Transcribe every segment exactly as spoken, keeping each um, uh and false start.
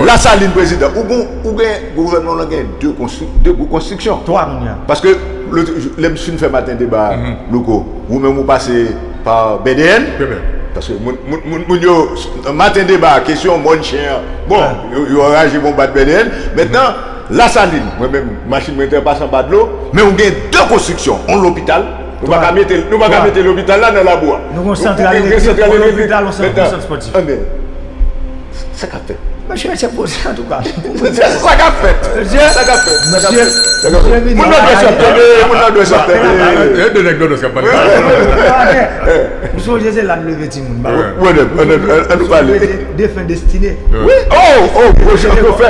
Lasalin, prezidan, ou gon, ou gen, gouvènman w lan gen de konstri-, de gwo konstriksyon. Twa kounye a. Paske lè m fin fè maten deba a, Louko, ou menm ou pase pa B D N. Paske moun, moun, moun, moun yo, maten deba a, kesyon mòn chen an, bon, yo, yo anraje pou bat B D N. Mentnan, Lasalin, mwen menm, machin mwen te pase anba dlo, men ou gen de konstriksyon, yon lopital. Nou pa ka mete, nou pa ka mete lopital la nan labou a. Nou gen santral elektrik, yon lopital, yon sant espòtif. Sa k ap fèt? Mesye, se poze, antouka. Sa k ap fèt? Sa k ap fèt? Sa k ap fèt? Moun nan dwèt ap tande, moun nan dwèt ap tande. E de nèg Nòdwès k ap pale. M sonje se la n leve timoun. Ann nou pale. Defen Destine. Wi. Oh, oh, pwojè an fè.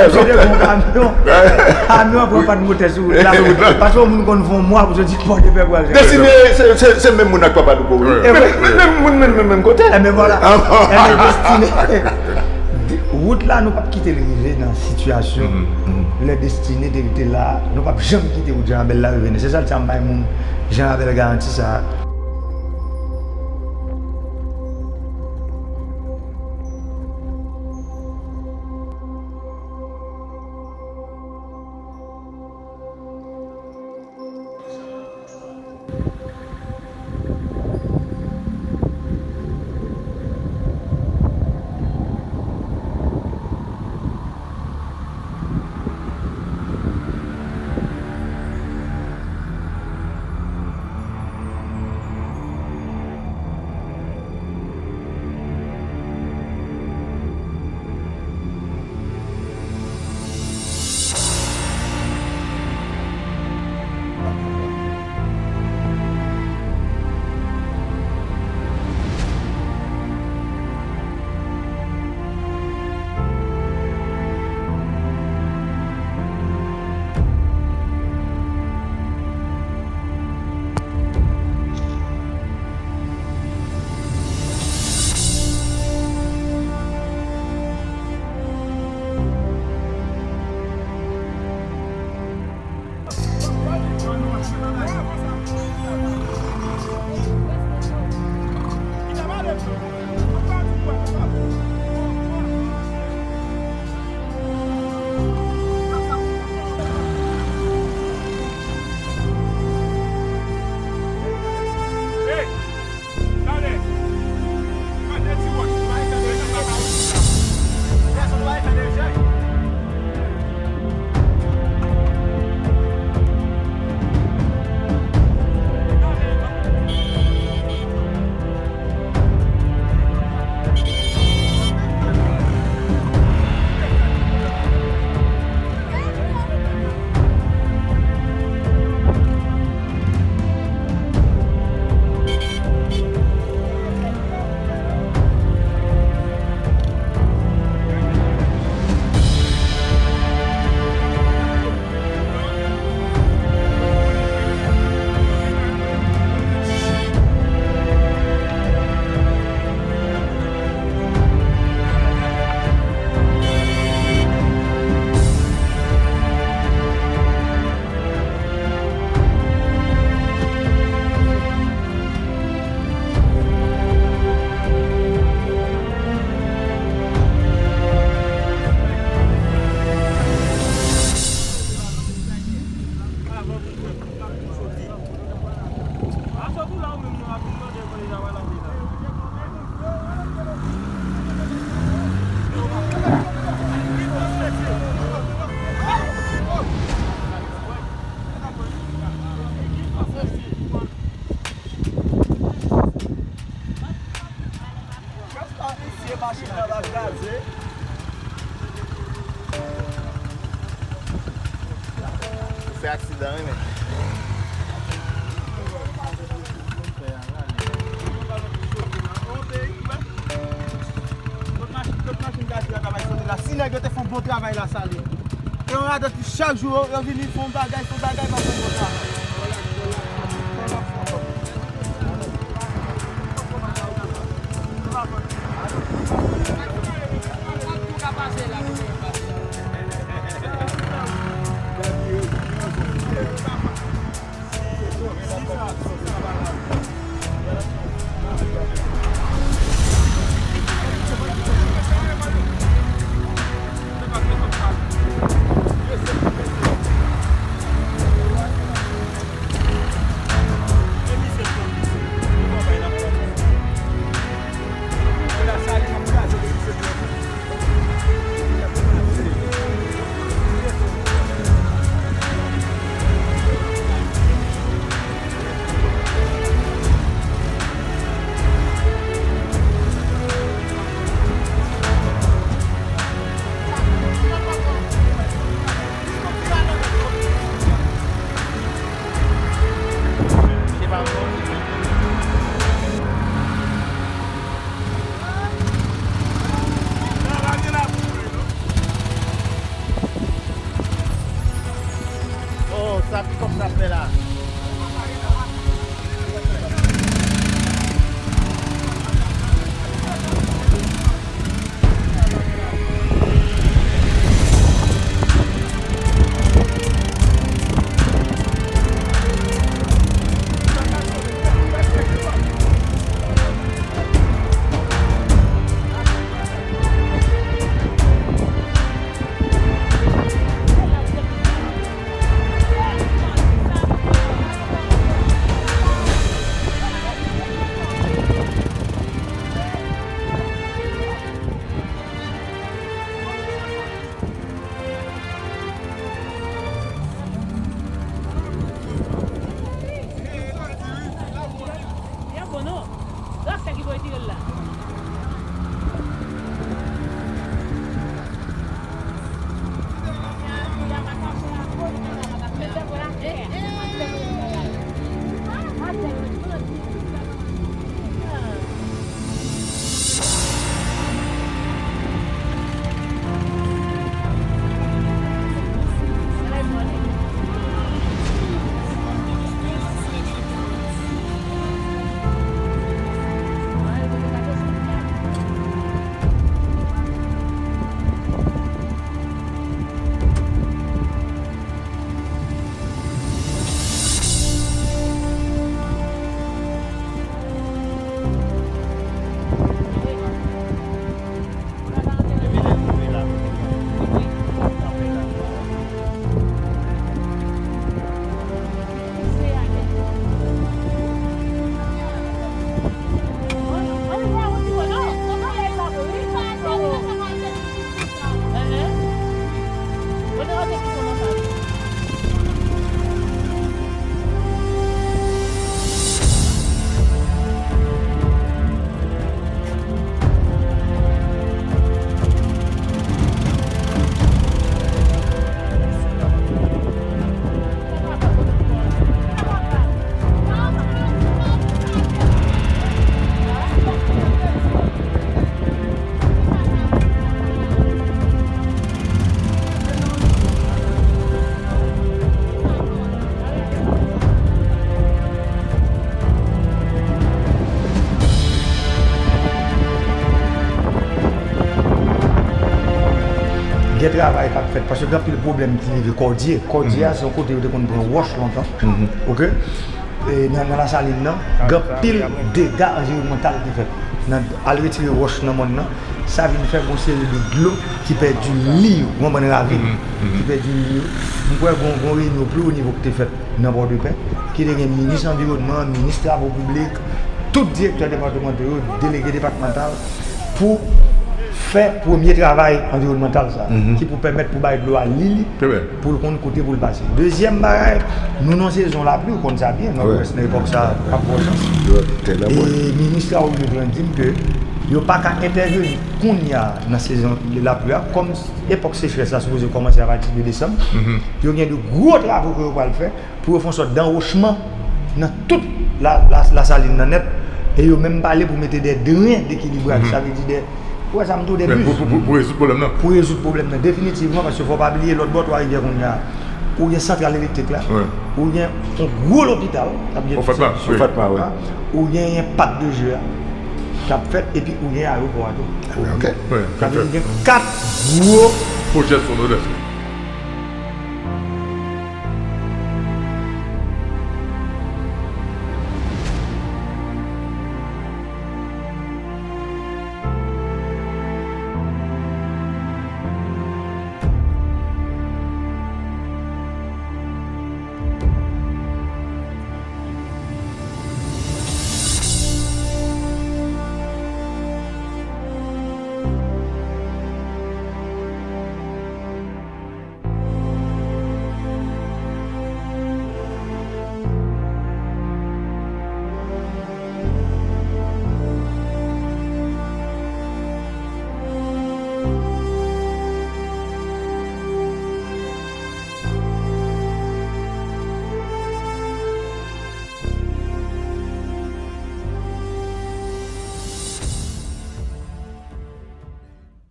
Kamyon. Kamyon pran pa t motè sou wout la. Paske yon moun konn fè yon mwa pou yo di pòt de pè pral. Destine, se, se, se menm moun ak papa Louko, wi. Menm, menm, menm moun, menm, menm, menm kote. Enben vwala. Enben Destine. Wout la, nou p ap kite l rive nan sitiyasyon lè Destine te rete la. Nou p ap janm kite wout Jan Rabèl la rive. Se sa l te bay moun Jan Rabèl garanti sa a. Prèske pa visye, machin nan va kraze. Ou fè aksidan, wi, men. Lòt machin, lòt machin gade la, travay soti la. Si nèg yo te fè yon bon travay la, sa li. E yon radan ki chak jou yo, yo vini fè yon bagay, fè yon bagay, pa fè yon bon travay. Gen travay k ap fèt, paske gen anpil pwoblèm ki rive Kòdye. Kòdye a se yon kote yo te konn pran wòch lontan. Oke? E nan, nan Lasalin nan, gen anpil dega anviwònmantal ki fèt. Nan al retire wòch nan mòn nan, sa vin fè gon seri de dlo ki pèdi li yo, gon bann ravin ki pèdi li yo. M kwè gon, gon reyinyon pi wo nivo ki te fèt nan Pòdepè, ki te gen minis anviwònman, minis travo piblik, tout direktè depatmantè yo, delege depatmantal, pou fè premye travay anviwònmantal sa, ki pou pèmèt pou bay dlo a li li, pou l konn kote pou l pase. Dezyèm bagay, nou nan sezon lapli, ou konn sa byen, Nòdwès nan epòk sa ap pran chans. E minis travo piblik lan di m ke yo pa ka entèveni kounye a nan sezon lapli a, kòm epòk sechrès la sipoze kòmanse apati de desanm. Yo gen de gwo travo ke yo pral fè pou yo fè yon sòt danwochman nan tout la, la, Lasalin nan nèt. E yo menm pale pou mete de dren dekilibraj, sa vle di de, ou wè sa m di w, de buz. Pou, pou, pou, pou rezoud pwoblèm nan. Pou rezoud pwoblèm nan definitivman, paske fò w pa bliye lòt bò Twa Rivyè kounye a, ou gen santral elektrik la, ou gen yon gwo lopital k ap gen Fatma, ou gen yon pak de je a k ap fèt, epi ou gen ayewopò a tou. Sa vle di gen kat gwo pwojè sou Nòdwès.